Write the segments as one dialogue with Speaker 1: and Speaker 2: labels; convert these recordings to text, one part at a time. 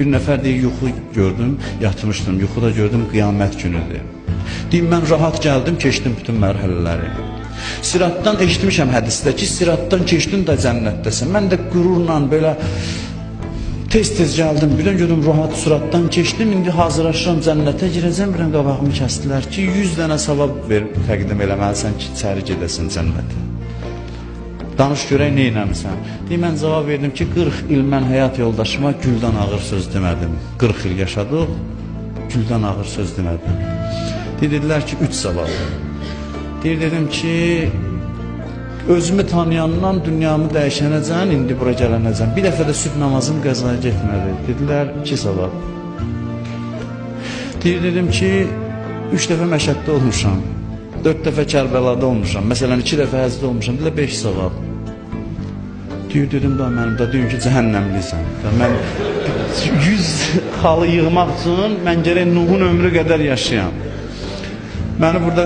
Speaker 1: Bir nəfər deyir, yuxu gördüm, yatmışdım, yuxuda gördüm qiyamət günüdür. Deyir, mən rahat gəldim, keçdim bütün mərhələləri. Siratdan eşitmişəm hədisdə ki, siratdan keçdin də cənnətdəsən. Mən də qürurla belə tez-tez gəldim, birdən gördüm rahat sıratdan keçdim, indi hazırlaşıram cənnətə girəcəm, birdən qabağımı kəsdilər ki, 100 dənə savab ver, təqdim eləməlisən ki, içəri gedəsən cənnətə. Danış görək nə eləmisən? Deyir, mən cavab verdim ki, 40 il mən həyat yoldaşıma güldən ağır söz demədim. 40 il yaşadıq, güldən ağır söz demədim. Deyir, dedilər ki, 3 savab. Deyir, dedim ki, özümü tanıyandan dünyamı dəyişənəcən, indi bura gələnəcən. Bir dəfə də sübh namazım qəzaya getmədi. Dedilər, 2 savab. Deyir, dedim ki, 3 dəfə Məşəddə olmuşam. 4 dəfə Kərbəlada olmuşam. Məsələn, 2 dəfə Həzdə olmuşam. Dedilər, 5 savab. Deyir, dedim da mənim də deyim ki, cəhənnəmlisən. Da mən 100 xalı yığmaq üçün mən gərək Nuhun ömrü qədər yaşayam. Məni burada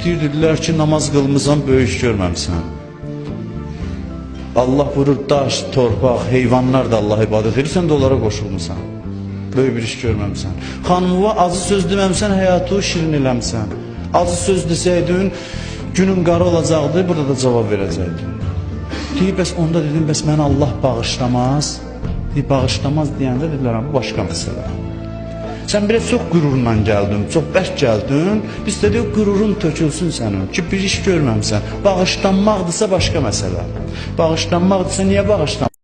Speaker 1: deyir, dedilər ki, namaz qılmısan, böyük görməmsən. Allah buyurur, daş, torpaq, heyvanlar da Allah ibadət edir, sən də onlara qoşulmusan. Böyük bir iş görməmsən. Xanımına acı söz deməmsən, həyatı şirin eləmsən. Acı söz desəydin, günün qara olacaqdı, burada da cavab verəcəkdin. Deyir, bəs onda dedim, bəs məni Allah bağışlamaz. Deyir, bağışlamaz deyəndə dedilər, bu başqa məsələ. Sən biraz çox qürurla gəldin, çox bərk gəldin. Biz də deyir, qürurun tökülsün sənin ki, bir iş görməmsən. Bağışlanmaqdırsa başqa məsələ. Bağışlanmaqdırsa niyə bağışlanmaqdır?